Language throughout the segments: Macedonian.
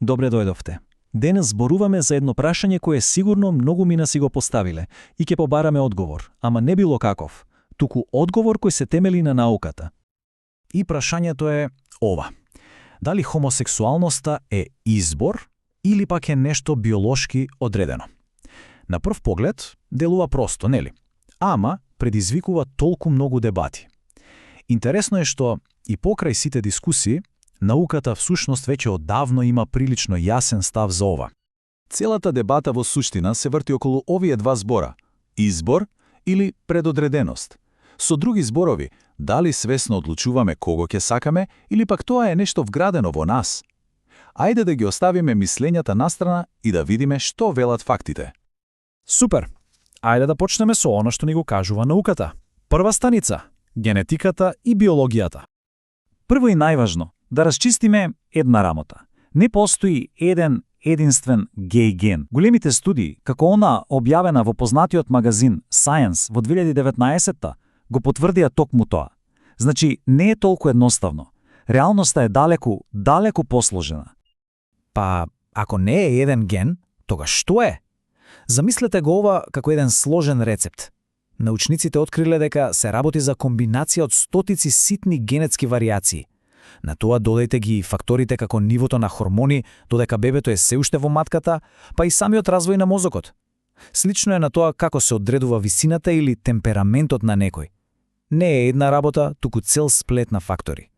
Добре дојдовте. Денес зборуваме за едно прашање кое сигурно многу мина си го поставиле и ќе побараме одговор, ама не било каков, туку одговор кој се темели на науката. И прашањето е ова. Дали хомосексуалноста е избор или пак е нешто биолошки одредено? На прв поглед делува просто, нели? Ама предизвикува толку многу дебати. Интересно е што и покрај сите дискусии, науката всушност веќе одавно има прилично јасен став за ова. Целата дебата во суштина се врти околу овие два збора – избор или предодреденост. Со други зборови, дали свесно одлучуваме кого ќе сакаме или пак тоа е нешто вградено во нас? Ајде да ги оставиме мислењата настрана и да видиме што велат фактите. Супер! Ајде да почнеме со она што ни го кажува науката. Прва станица – генетиката и биологијата. Прво и најважно, да расчистиме една работа. Не постои единствен геј ген. Големите студии, како она објавена во познатиот магазин Science во 2019-та, го потврдија токму тоа. Значи, не е толку едноставно. Реалноста е далеку посложена. Па, ако не е еден ген, тогаш што е? Замислете го ова како еден сложен рецепт. Научниците откриле дека се работи за комбинација од стотици ситни генетски варијации. На тоа додајте ги факторите како нивото на хормони, додека бебето е се уште во матката, па и самиот развој на мозокот. Слично е на тоа како се одредува висината или темпераментот на некој. Не е една работа, туку цел сплет на фактори.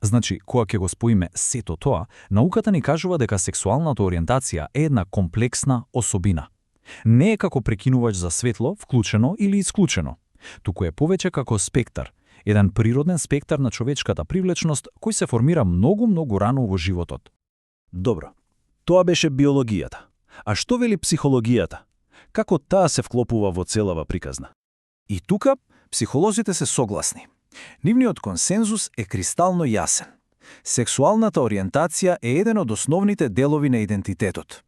Значи, кога ќе го споиме сето тоа, науката ни кажува дека сексуалната ориентација е една комплексна особина. Не е како прекинувач за светло, вклучено или исклучено, туку е повеќе како спектар, еден природен спектар на човечката привлечност кој се формира многу рано во животот. Добро, тоа беше биологијата. А што вели психологијата? Како таа се вклопува во целава приказна? И тука психолозите се согласни. Нивниот консензус е кристално јасен. Сексуалната ориентација е еден од основните делови на идентитетот.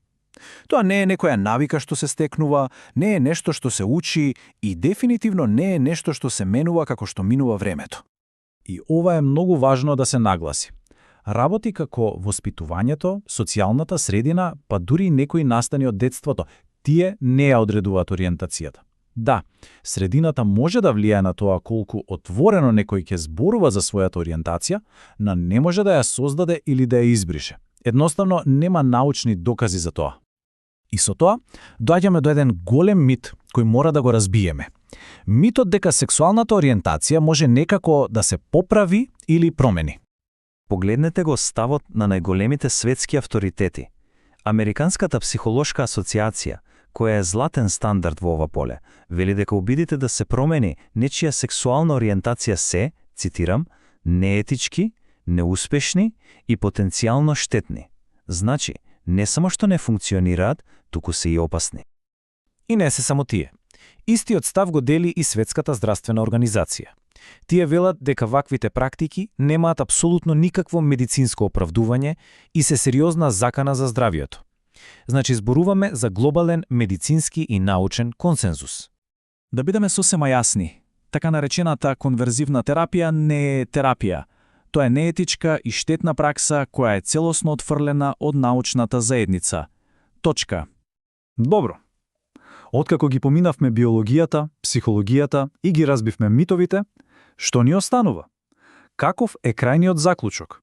Тоа не е некоја навика што се стекнува, не е нешто што се учи и дефинитивно не е нешто што се менува како што минува времето. И ова е многу важно да се нагласи. Работи како воспитувањето, социјалната средина, па дури и некои настани од детството, тие не ја одредуваат ориентацијата. Да, средината може да влијае на тоа колку отворено некој ќе зборува за својата ориентација, но не може да ја создаде или да ја избрише. Едноставно нема научни докази за тоа. И со тоа доаѓаме до еден голем мит кој мора да го разбиеме. Митот дека сексуалната ориентација може некако да се поправи или промени. Погледнете го ставот на најголемите светски авторитети. Американската психолошка асоциација, која е златен стандард во ова поле, вели дека обидите да се промени нечија сексуална ориентација се, цитирам, неетички, неуспешни и потенцијално штетни. Значи, не само што не функционираат, туку се и опасни. И не се само тие. Истиот став го дели и Светската здравствена организација. Тие велат дека ваквите практики немаат апсолутно никакво медицинско оправдување и се сериозна закана за здравието. Значи, зборуваме за глобален медицински и научен консензус. Да бидеме сосема јасни, така наречената конверзивна терапија не е терапија. Тоа е неетичка и штетна пракса која е целосно отфрлена од научната заедница. Точка. Добро. Откако ги поминавме биологијата, психологијата и ги разбивме митовите, што ни останува? Каков е крајниот заклучок?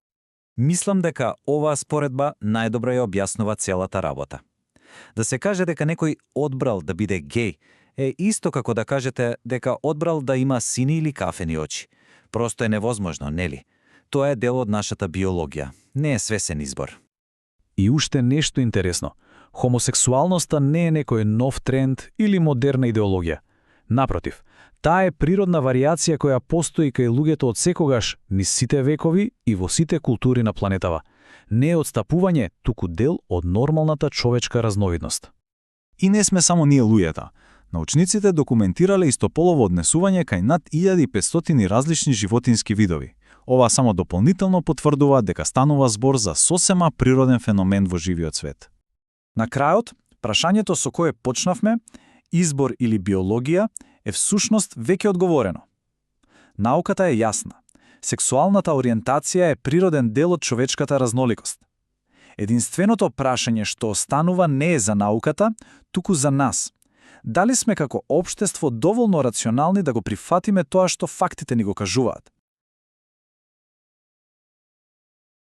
Мислам дека оваа споредба најдобро ја објаснува целата работа. Да се каже дека некој одбрал да биде геј е исто како да кажете дека одбрал да има сини или кафени очи. Просто е невозможно, нели? Тоа е дел од нашата биологија, не е свесен избор. И уште нешто интересно. Хомосексуалноста не е некој нов тренд или модерна идеологија. Напротив, таа е природна варијација која постои кај луѓето од секогаш, низ сите векови и во сите култури на планетава. Не е отстапување, туку дел од нормалната човечка разновидност. И не сме само ние луѓето. Научниците документирале истополово однесување кај над 1500 различни животински видови. Ова само дополнително потврдува дека станува збор за сосема природен феномен во живиот свет. На крајот, прашањето со кое почнавме, избор или биологија, е всушност веќе одговорено. Науката е јасна. Сексуалната ориентација е природен дел од човечката разноликост. Единственото прашање што останува не е за науката, туку за нас. Дали сме како општество доволно рационални да го прифатиме тоа што фактите ни го кажуваат?